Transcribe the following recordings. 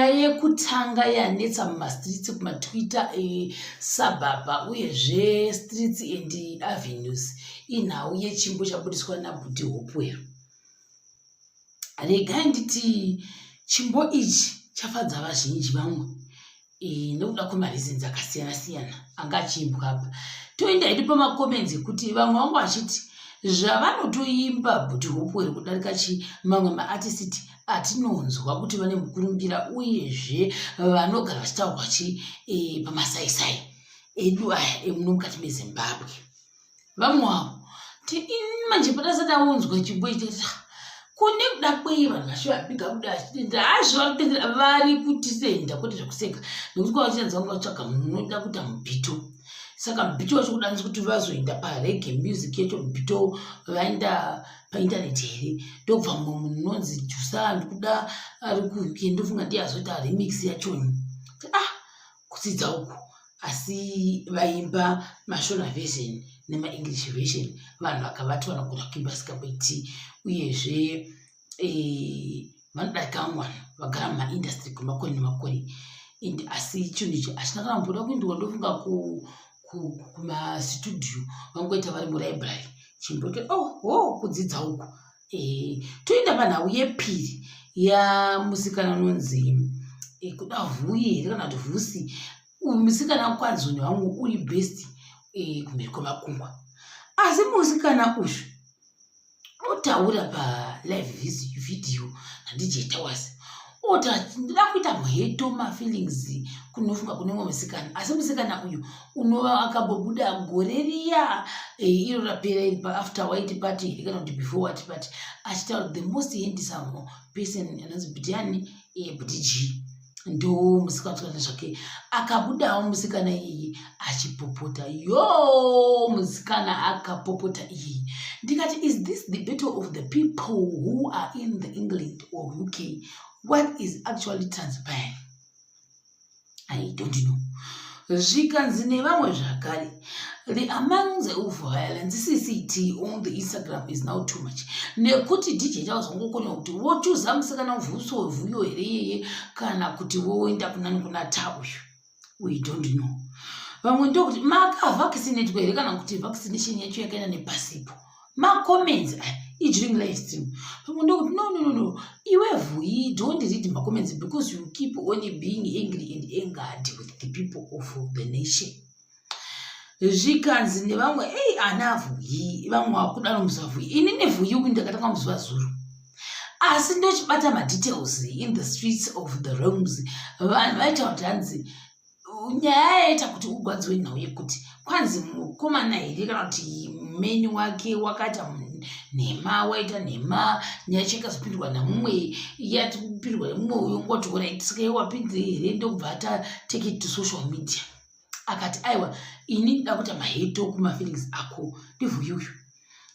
Nyaya yekutanga yanetsa mumastreets kumatwitter esabhabha uyezve streets and avenues inhau yechimbo chabudiswa nabhuti Hopewell. Regai nditi chimbo ichi chafadza vazhinji vamwe e, nekuda kwemareasons akasiyana siyana anga achiimbwa apa. Toenda hedu pamacomments ekuti vamwe vangu vachiti zvavanotoimba bhuti Hopewell kudarika chi mamwe maartist atinonzwa kuti vane mukurumbira uyezve vanogara vachitaurwa chi e, pamasaisai edu aya emuno mukati meZimbabwe. Vamwe wavo manje patasati aunzwa chimbo ichi kune kuda kwei vanhu vacho vabiga kuda vachitenda hazvo vari kutendera vari kutisenda kwete zvekuseka nekuti kwavachinanzi vanga vatsvaga munhu unoda kuita mubhito saka mubhito wacho kudanzi kuti vazoenda parege music yacho mubhito vaenda paindaneti here ndobva mumwe munhu unonzi jusa ndikuda ari kuuk ndofunga ndiye azoita remix yachoni ah kudzidza uku asi vaimba mashona version nemaenglish version vanhu vakavati vanogona kuimba sikakuiti uyezve eh, vanodarika vamwe vanhu vagara mumaindustry kwemakore nemakore and asi chinhu ichi hachina kana kumboda kuindiwa ndofunga kumasitudio vangoita vari mulibrary chimboto oh, oh kudzidza uku Eh, toenda panhau yepiri yamusikana unonzi eh, kuda vhuyi here kana kuti vhusi. Uyu musikana kwanzi nevamwe uri best eh, kumhiri kwemakungwa, asi musikana uyu otaura palive video naDJ Towers oti ndida kuita mheto mafeelings kunofunga kune mumwe musikana, asi musikana uyu unova akambobuda gore riya eh, iro rapera iri paafter white party here kana kuti before white party achitaura the most handsome person anonzi butiani eh, buti g ndo musikana tukaita zvake akabudawo musikana iyeye achipopota yo musikana akapopota iyeye. Ndikati, is this the battle of the people who are in the England or UK? What is actually transpiring? I don't know. Zvikanzi nevamwe zvakare, the amount of violence cct on the Instagram is now too much, nekuti DJ chazongokona kuti vochuza musikana vhuso vhuyo here iyeye kana kuti voenda kunani kuna ta uyu, we don't know. Vamwe ndokuti makavaccinatwa here kana kuti vaccination yacho yakaenda nepasipo. Macomments aya iduring live stream, vamwe ndokuti no, no, no, no, iwe vhuyi, don't read macomments because you keep on being angry and angered with the people of the nation. Zvikanzi nevamwe, ei, ana vhuyi, vamwe vakudaro musavhuyi. Ini nevhuyi uku ndakatanga muzuva zuro, asi ndochibata madetails in the streets of the rooms. Vanhu vaita kuti hanzi nyaya yaita kuti ugwadziwe nhau yekuti kwanzi mukomana here kana kuti meni wake wakaita nhema, waita nhema, nyaya yacho ikazopindwa namumwe, yati kupindwa nemumwe uyo ngoti alright, saka wapindire here? Ndokubva ata take it to social media akati aiwa, ini ndida kuita maheto kumafeelings ako ndivhuyuyu.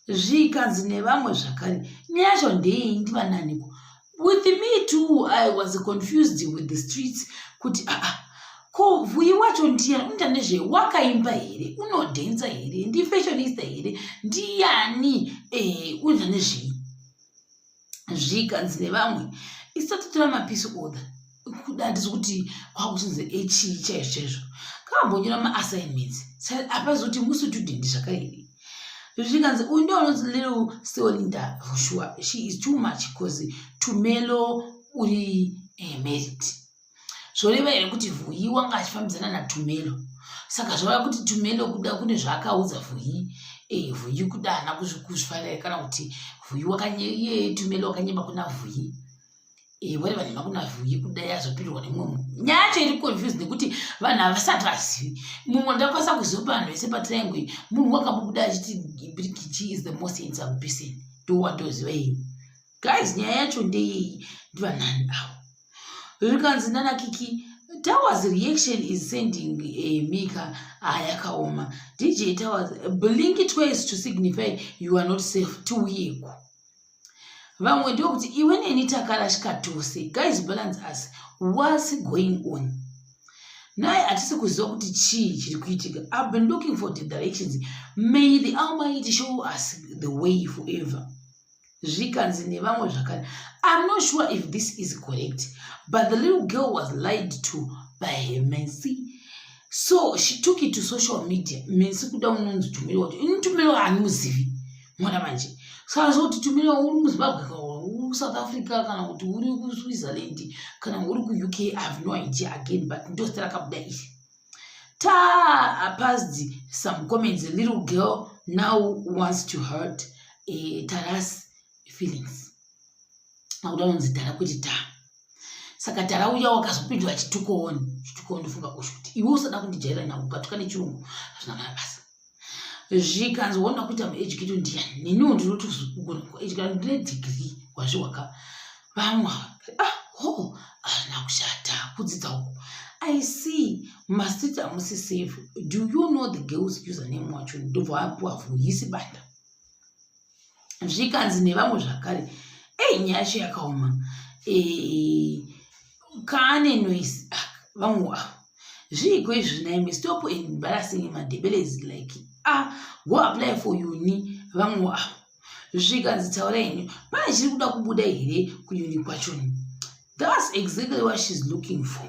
Zvikanzi nevamwe zvakare, nyaya yacho ndeyei, ndivananiko? With me too, I was confused with the streets kuti aa, ko vhuyi wacho ndiyani? Unoita nezvei? Wakaimba here? Unodhenza here? Ndifashionista here? Ndiyani? Unoita nezvei? Zvikanzi nevamwe, isati tora mapeace order kuda handisi kuti kwakuchinzi echii chaizvo chaizvo kambonyora maassignments apazi kuti mustudent zvakairi. Zvikanzi uyu ndo anonzi little Seolinda. For sure she is too much because Tumelo uri married. Zvoreva here kuti Vhuyi wanga achifambidzana naTumelo? Saka zvoreva kuti Tumelo kuda kune zvaakaudza Vhuyi, Vhuyi kuda haana kuzvifarira, kana kuti Vhuyi wakanye Tumelo wakanyema kuna Vhuyi, wareva nhema kuna Vhuyi, kudai azopindwa nemumwe munhu. Nyaya yacho iri confused nekuti vanhu havasati vazivi. Mumwe ndakwanisa kuziva pavanhu vese patriangle, munhu wakambobuda achiti Brigichi is the most handsome person, ndowandoziva ini. Guys, nyaya yacho ndeyei? Ndivanani avo? Zvikanzi nana Kiki Towers reaction is sending a mika ayakaoma. DJ Towers, blink twice to signify you are not safe. Tiuyeko. Vamwe ndokuti iwe neni takarashika tose. Guys, balance us. What's going on naye? Hatisi kuziva kuti chii chiri kuitika. I've been looking for the directions. May the Almighty show us the way forever. Zvikanzi nevamwe zvakare, I'm not sure if this is correct, but the little girl was lied to by her Mensi. So she took it to social media. Mensi kuda unonzi Tumelo wacho. Ini Tumelo handimuzivi. Mwana manje. Saka zvokuti Tumelo uri muZimbabwe kana uri kuSouth Africa kana kuti uri kuSwitzerland kana uri kuUK, I have no idea again, but ndozita rakabuda iri. Ta passed some comments. The little girl now wants to hurt Tara's feelings. Akuda unonzi Tara kwete Ta. Saka Tara uya wakazopindura chitukooni. Chitukooni ndofunga ushu kuti iwe usada kundijaira nako ukatuka nechirungu hazvina kana basa. Zvikanzi wona kuita mueducator ndiyani? Neniwo ndinotozogona kueducate ndine degree wazviwaka. Vamwe ah ho hazvina kushata kudzidza uku. I see mumastreet hamusi safe. Do you know the girl's username wacho? Ndobva apuwa Vuyisi Banda. Zvikanzi nevamwe zvakare, ei nyaya yacho yakaoma. Kaane noise ah, vamwe avo zviiko izvi naime stop embarrassing madebeles like ah go apply for uni vamwe avo zvikanzi taura henyu pane chiri kuda kubuda here kuuni kwachoni. That's exactly what she's looking for.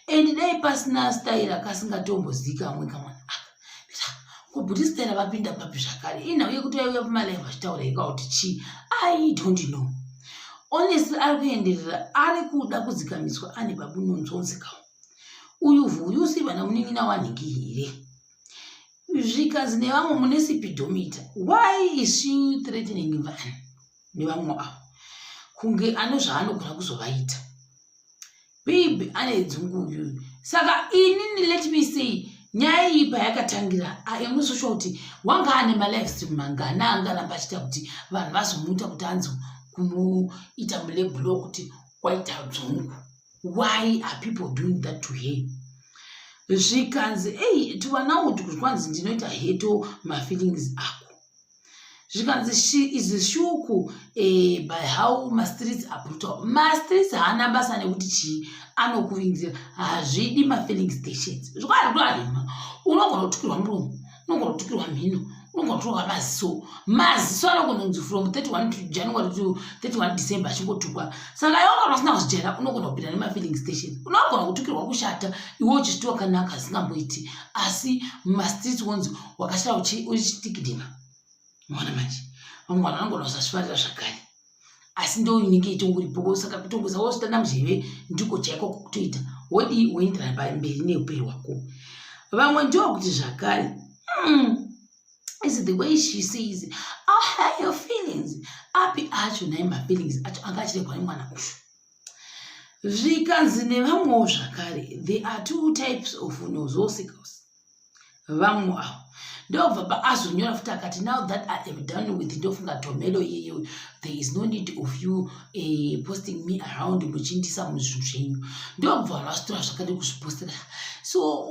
And dai pasina style akasingatombozikamwe kamwana aka kubhuti style vapinda papi zvakare inhau yekuti vaiuya pamalive vachitaura ika kuti chii, I don't know honestly. Ari kuenderera ari kuda kudzikamiswa ane babunonzonzikawo uyu Vuyusi vana munin'ina wanhingi here. Zvikanzi nevamwe mune speedometer, why is she threatening vanhu nevamwe avo kunge ane zvaanogona kuzovaita? Babe ane dzungu uyuyu. Saka inini, let me say, nyaya iyi payakatangira, I am not so sure kuti wanga ane malive stream mangana angaramba achiita kuti vanhu vazomuita kuti anzi kumuita mulabel wekuti waita dzungu. Why are people doing that to her? Zvikanzi ei tivana uti kuti kwanzi ndinoita heto mafeelings ako. Zvikanzi she is shook by how mastreets are brutal. Mastreets haana basa nekuti chii anokuvingira, hazvidi mafilling stations zvikwari kuarema. Unogona kutukirwa muromo, unogona kutukirwa mhino, unogona kutukirwa maziso. Maziso anogona kunzi from 31 to January to 31 December achingotukwa. Saka iwe kana usina kuzvijaira unogona kupinda nemafilling station, unogona kutukirwa kushata iwe uchizviti wakanaka asingamboiti, asi mumastreets wonzi wakashata uchitikidima. Maona manje vamwe vanhu vanogona kusazvifarira zvakare, asi ndo inenge itongoripo. Saka kutongoza wozvitanda muzheve ndiko chaiko kutoita wodii woenderana pamberi neupenyu hwako. Vamwe ndo kuti zvakare is the way she says, "I have your feelings." Api acho naye mafeelings acho anga achiregwa nemwana ushu? Zvikanzi nevamwewo zvakare, there are two types of nososicles. Vamwe avo ndobva paazonyora futi akati, "Now that I am done with," ndofunga Tomelo iyeyo, "there is no need of you posting me around muchiindisa muzvinhu zvenyu." Ndobva vanhu vazitora zvakade kuzvipostera. So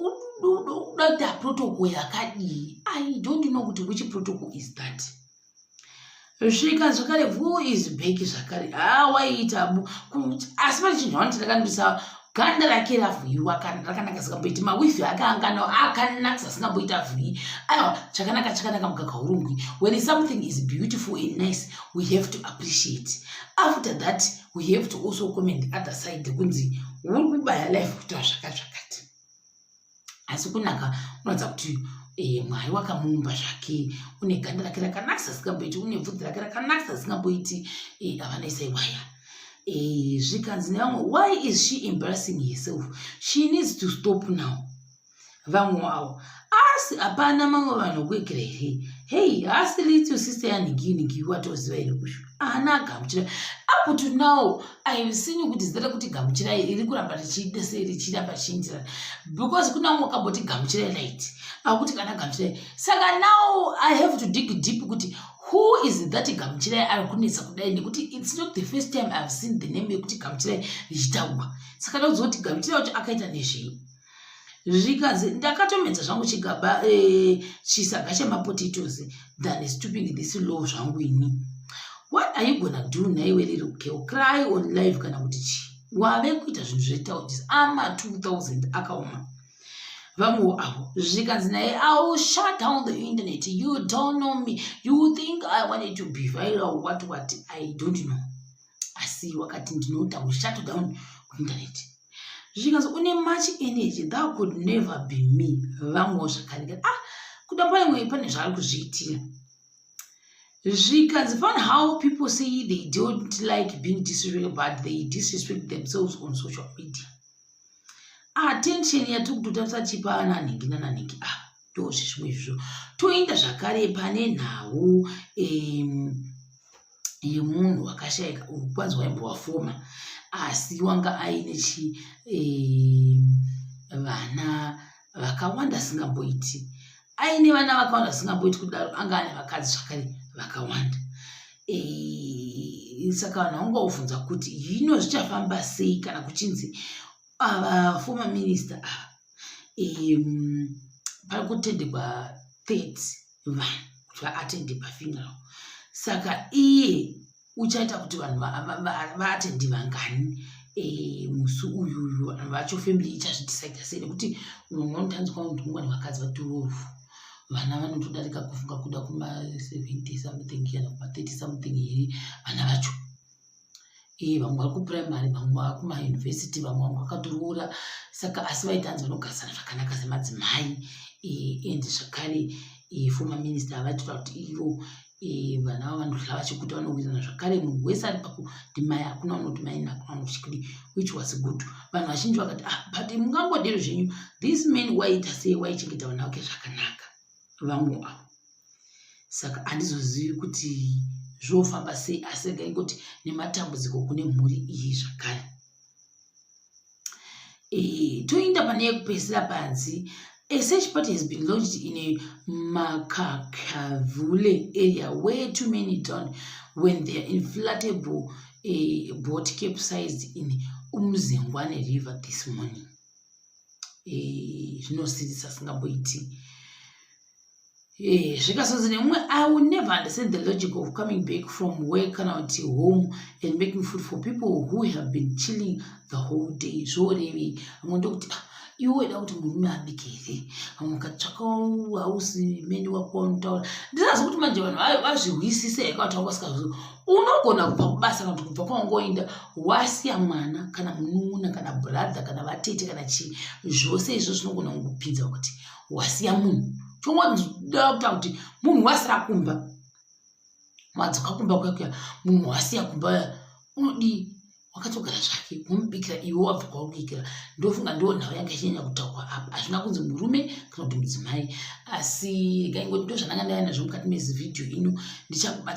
uda kuita protocol yakadii? I don't know kuti which protocol is that. Svika zvakare who is back zvakare ha waiita, asi pane chinhu chavanoti ndakandisa ganda rake ravhuyiwa rakanaka singamboiti mawifi ake angano akanakisa singamboita vhuyi. Aiwa, chakanaka chakanaka mukaka urungwi. When something is beautiful and nice, we have to appreciate. After that, we have to also comment the other side kunzi uri kubaya life kuita zvakati zvakati, asi kunaka unoratidza kuti Mwari wakamuumba zvake. Une ganda rake rakanakisa singamboiti, une bvudzi rake rakanakisa singamboiti. Havana isaiwaya. Zvikanzi nevamwe, why is she embarrassing herself? She needs to stop now. Vamwe avo asi hapana mamwe vanhu kuegera here? Hei, haasi little sister yanhingi nhingi watoziva here kushu haana agamuchirai? Up to now I have seen kuti zita rekuti Gamuchirai riri kuramba richiita sei, richiramba richiindirana, because kuna umwe wakamboti Gamuchirai Light akuti kana Gamuchirai. Saka now I have to dig deep kuti who is that Gamuchirai ari kunetsa kudai, nekuti it's not the first time I have seen the name yekuti Gamuchirai richitaurwa. Saka ndakuziva kuti Gamuchirai wacho akaita nezvei. Zvikanzi ndakatomedza zvangu chigaba chisaga chemapotatoes than stooping this low zvangu ini. What are you gonna do naiwe little girl? Cry on live kana kuti chii? Wave kuita zvinhu zvetaudis ama 2000 akaoma. Vamwewo avo zvikanzi naye, "I will shut down the internet. You don't know me. You think I wanted to be viral? What, what? I don't know." Asi wakati ndinoda kushut down internet. Zvikanzi une much energy, that could never be me. Vamwewo zvakare, ah, kuda pane pane zvaari kuzviitira. Zvikanzi, "Fun how people say they don't like being disrespected, but they disrespect themselves on social media." Attention yatiri kutotarisa chipa ananhingi nananhingi. Ah, ndo zvezvimwe izvozvo. Toenda zvakare pane nhau yemunhu wakashayika uri kwanzi waimbova former, asi wanga aine chi vana vakawanda singamboiti, aine vana vakawanda singamboiti kudaro, anga ane vakadzi zvakare vakawanda. Saka vanhu vanga vobvunza kuti hino zvichafamba sei kana kuchinzi ava former minister ava pari kutendekwa 30 vanhu kuti vaattende pafuneral. Saka iye uchaita kuti vanhu vaattende vangani musi uyuyu? Vanhu vacho, family ichazvidecida sei? Nekuti umwe unotanzwa kuti mungwani vakadzi vatororwa, vana vanotodarika kufunga kuda kuma70 something kana kuma30 something here vana vacho. Vamwe vari kupuraimary, vamwe vari kumayunivhesiti, vamwe vanga vakatoroora. Saka asi vaitanzi vanogarisana zvakanaka semadzimai. And zvakare former minister vaitaura kuti ivo vana vavo vanodya vachiguta, vanowirirana zvakare. Munhu wese ari papo ndimai, hakuna unoti mai, hakuna unoti chikudi, which was good. Vanhu vazhinji vakati, "Ah, but mungangodero zvenyu, this man waiita sei, waichengeta vana vake zvakanaka." Vamwe avo. Saka handizozivi kuti zvofamba sei, asi regai ngoti nematambudziko kune mhuri iyi zvakare. Toenda pane yekupedzisira panzi a search party has been launched in a Makakavule area where too many drowned when their inflatable boat capsized in Umzingwane River this morning. Zvinosirisa singamboiti. Zvikazonzi nemumwe, "I will never understand the logic of coming back from work kana kuti home and making food for people who have been chilling the whole day." Zvorevei? Vamwe ndokuti, "Ah, iwe waida kuti murume abike here?" Vamwe ukatsvakawo hausi meni wako wanotaura. Ndisazi kuti manje vanhu vazvihwisise here kana kuti vangasikazvi. Unogona kubva kubasa kana kuti kubva kwawangoenda, wasiya mwana kana munun'una kana brother kana vatete kana chii, zvose izvo zvinogona kungopinza kuti wasiya munhu. Chongoda kuta kuti munhu wasira kumba, wadzoka kumba kuya kuya, munhu wasiya kumba unodii? Wakatogara zvake, womubikira iwe wabva kwaubikira. Ndofunga ndo nhau yanga ichinyanya kutaurwa apa. Hazvina kunzi murume kana kuti mudzimai, asi regai ngoti ndo zvandanga ndaya nazvo mukati mezivhidhiyo ino. Ndichakubata.